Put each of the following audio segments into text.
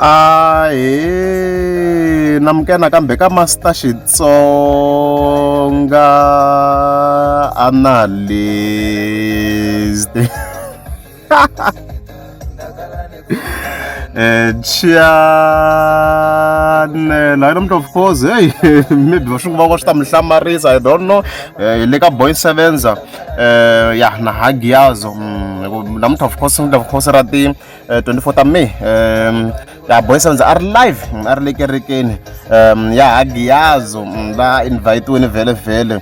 Ahee namukela nakambe ka Master Xitsonga Analyst channel hayi namuntlha of course hey maybe va swi va swi ta mi hlamarisa I don't know hi le ka Boy Sevenza ya na Hagiazo namuntlha of course of course ra ti 24 ta May ya Boy Sevenza a ri live a ri le kerekeni ya Hagiazo va invite-iwini vhele vhele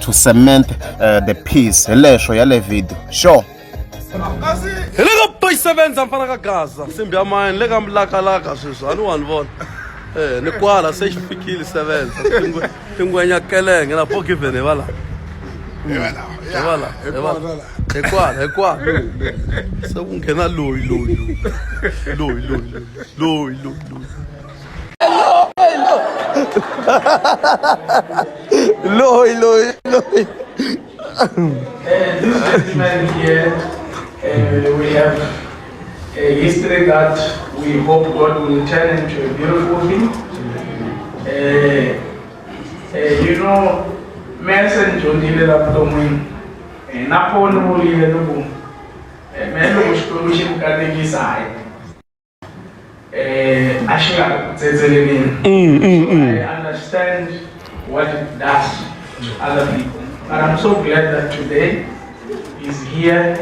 to cement the peace hi leswo ya le video sure. Hi le ka Boy Sevenza mfana ka Gaza nsimbi ya mayini le ka mulakalaka sweswi a ni wa ni vona eh ni kwala se xi fikile Sevenza tingwenya kelenge na forgiven hi va la hi va la hi va la hi kwala hi kwala se ku nghena loyi loyi loyi loyi loyi loyi loyi loyi loyi loyi. This gentleman here, we have a history that we hope God will turn into a beautiful thing. You know, me se ni dyondzile la vuton'wini na pho ni vurile ni ku me loko Xikwembu xi mi katekisa hayi a xi nga ri ku tsetseleleni. I understand what it does to other people. But I'm so glad that today he's here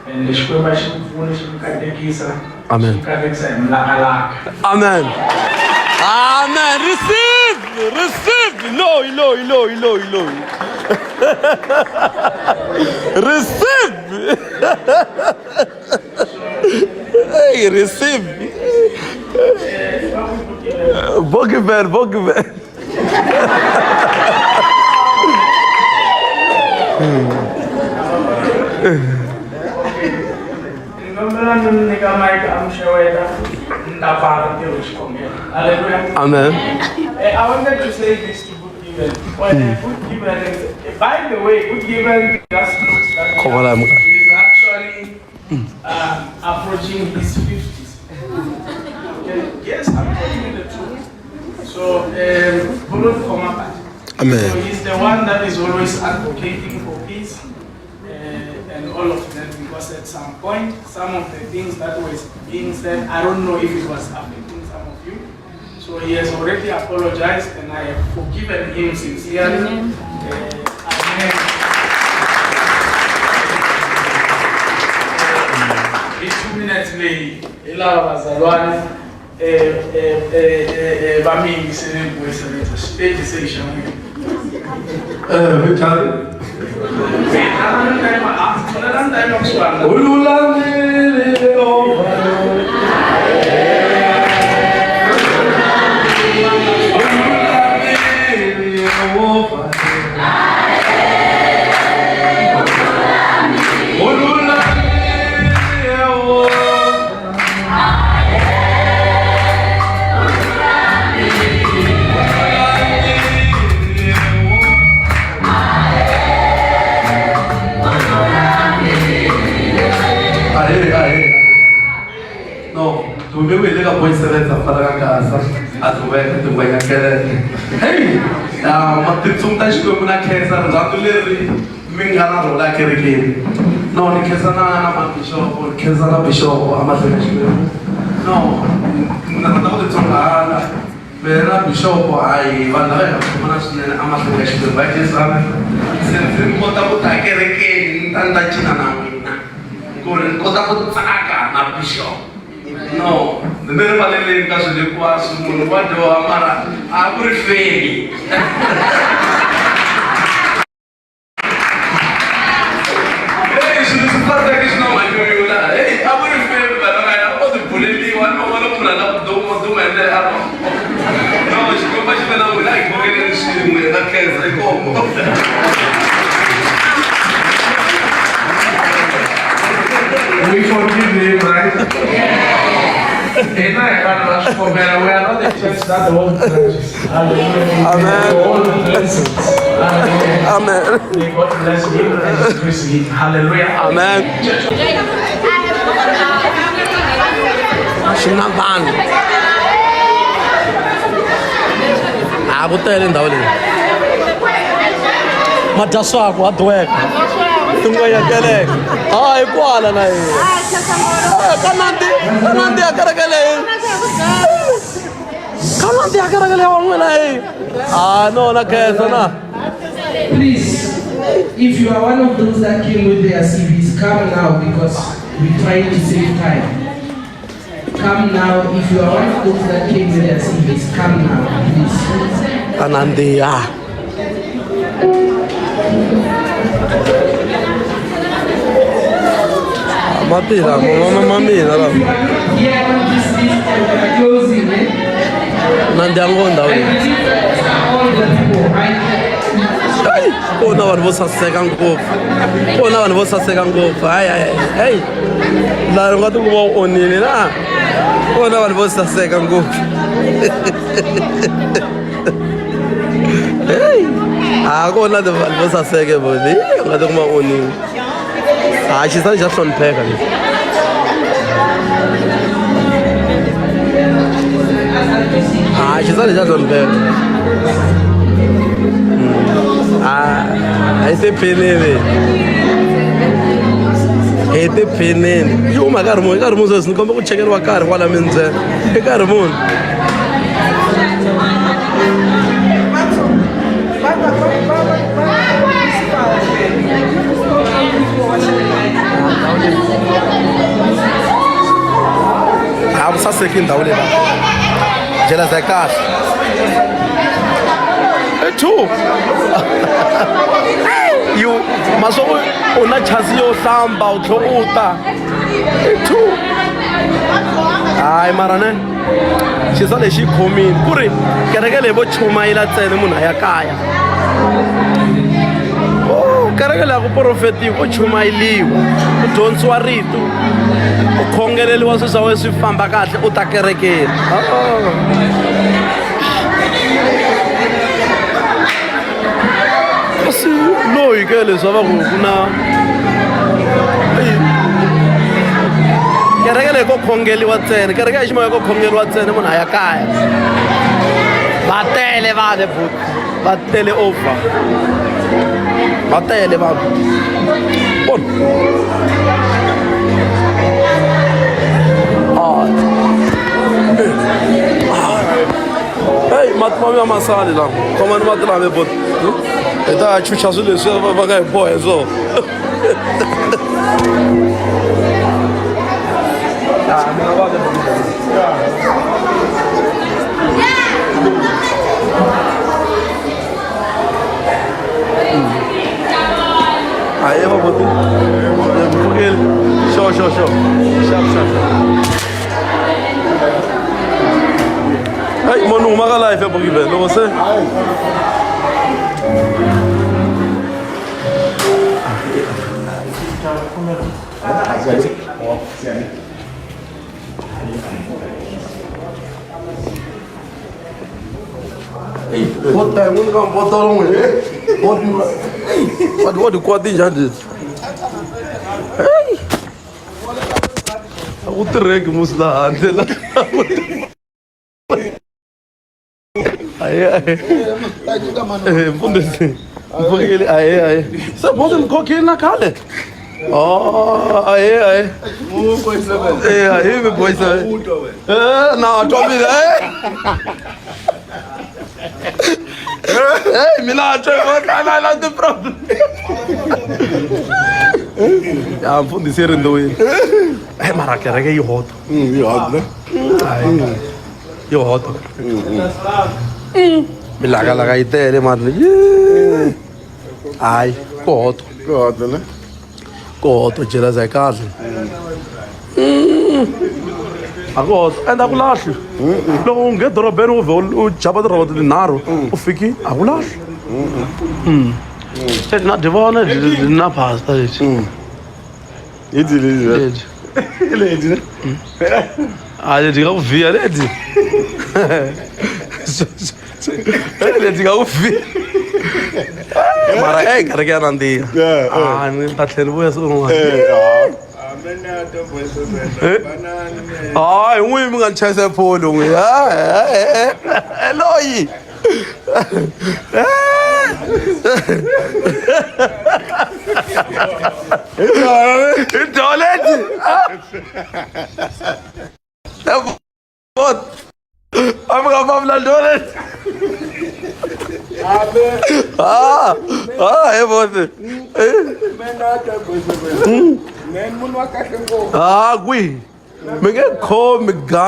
and Xikwembu a xi n'wi pfuni xi n'wi katekisa. Amen. Xi n'wi katekisa hi mulakalaka. Amen. Amen. Receive, receive. Loyi, loyi, loyi, loyi, loyi. Receive. Hey, receive. Bogiver, Bogiver. Ni kombela ni mi nyika mic a mi xeweta ni ta pfala ntirho hi xikhongelo. Hallelujah. Amen. I wanted to say this to Good Given. When Good Given is, by the way, Good Given just looks like Khomela hi mukaya. he's actually approaching his 50s. Okay? Yes, I'm telling you the truth. So, Bullet Komapa. Amen. So he's the one that is always advocating for peace and all of that, because at some point, some of the things that was being said, I don't know if it was affecting some of you. So he has already apologized and I have forgiven him sincerely. Amen. Hi 2 minutes leyi hi lava vazalwane va mi yingisele ku weseletsa xiteji se hi xa n'wina. Vitaly. Ululamile Yehova. Ululamile Yehova. Ululamile Yehova. Ahee, ahee. No, dume hi le ka Boy Sevenza mfana ka Gaza a duveka tingwenya kereke. Hey, tintsumi ta Xikwembu na khensa rirhandzu leri mi nga na rona ekerekeni. No, ni khensa na na mabixopo, ni khensa na bixopo emahlweni ka Xikwembu. No, ni rhandza ku titsongahata. Mina na bixopo hayi vanhu lava hi nga khomana swinene emahlweni ka Xikwembu. Va khensana. Se ndzi ni kota ku ta ekerekeni ni ta ni ta cina na n'wina. Ku ri ni kota ku tsaka na bishop. No, ni le rivaleleni ka swilo hinkwaswo munhu wa dyoha mara a ku ri feli. Hey, swilo swi paseke swi na manyunyu laha. Hey, a ku ri feli vanhu va hina a ti buleliwa ni vona munhu a lava ku duma duma hi ndlela ya wrong. No, Xikwembu a xi ve na n'wina a hi khongeleni swin'we na khensa inkomu. We forgive him, right? Hina hi vanhu va swikhongela, we are not a church that holds grudges. Hallelujah. Amen. We hold blessings. Hallelujah. Amen. May God bless him and increase him. Hallelujah. Amen. Xi na vanhu. A ku tele ndhawu leyi. Madya swaku hard work. Tingwenya keleke. Hayi kwala na yena. Ka nandzi, ka nandzi ya kereke leyi. Ka nandzi ya kereke leyi wa n'wina yi. Ah no na khensa na. Please, if you are one of those that came with their CVs, come now because we're trying to save time. Come now, if you are one of those that came with their CVs, come now, please. Ka nandziha. Mati la, mama ma mina la. If you are not here on this list and we are closing, eh? Nandziha ngopfu ndhawu I leyi. believe that these are all the people, right? Hayi, kona vanhu vo saseka ngopfu. Kona vanhu vo saseka ngopfu. Hayi hayi hayi. Laha u nga tikuma u onhile na. Kona vanhu vo saseka ngopfu. Hey, a kona vanhu vo saseka vo. U nga tikuma u onhile. Ha xisati xa hlonipheka lexi. Ha xisati xa hlonipheka. A hi tiphinini. Hi tiphinini. Yi huma nkarhi muni? Nkarhi muni sweswi ni komba ku chekeriwa nkarhi kwala mindzhele. I nkarhi muni? A ku saseki ndhawu leyi ndlela za kahle. I two. You maswo u na chance yo hlamba u tlhe u ta. I two. Hayi mara ne xisa lexi yi khomile ku ri kereke leyi vo chumayela ntsena munhu a ya kaya. Oh, kereke leyi a ku porofetiwa ku chumayeliwa ku dyondziwa rito ku khongeleliwa swilo swa wena swi famba kahle u ta kerekeni. Oh. Kasi loyi ke leswi va ku ku na kereke leyi ko khongeliwa ntsena kereke ya ximoya ko khongeliwa ntsena munhu a ya kaya va tele vanhu buti va tele over va tele vanhu vona ah. Hey, mati ma mina ma sali la khomani mati lama bot hi ta ya chucha swilo leswi va nga hi boha hi swona. Ahee va boti mpfukeli sure sure sure sharp sharp. Hey, munhu huma ka life ya Bokibel loko se What time? When come what time? What what what what njhani leswi? Hey! A ku tirheki musi laha handle la. Aye aye. Eh, mfundhisi. Mpfukile aye aye. Se bote mkhokhile na khale. Oh, aye aye. Eh, aye mi boy seven. Eh, na twa mina. Eh. Hey, mina twa na na the problem. Ya mfundhisi ri ndowini. Eh, mara kereke yi hot. Yi hot ne? Yi hot. Milakalaka yi tele mani. Hayi, ku hot. Ku hot ne? Ku hot jelaza yi kahle. A ku hot ende a ku lahli. Loko u nge dorobeni u vhe u jump tirhoboto tinharhu u fiki a ku lahli. Se na dyi vona na pastor lexi. Hi dyi lexi. Lexi. Lexi ne? A leti nga ku vhiya leti. Leti nga ku vhiya. Mara ey kereke ya nandziha. Yeah, Ah, ni ta tlhela ni vuya siku rin'wana. Eh, ah. Hayi n'wi mi nga ni chayisa hi pholi n'wi. Loyi. Hi toilet. A mi nga fambi na toilet. Ah, ah, he boss. Ah, kwihi? Mi nge khomi ga.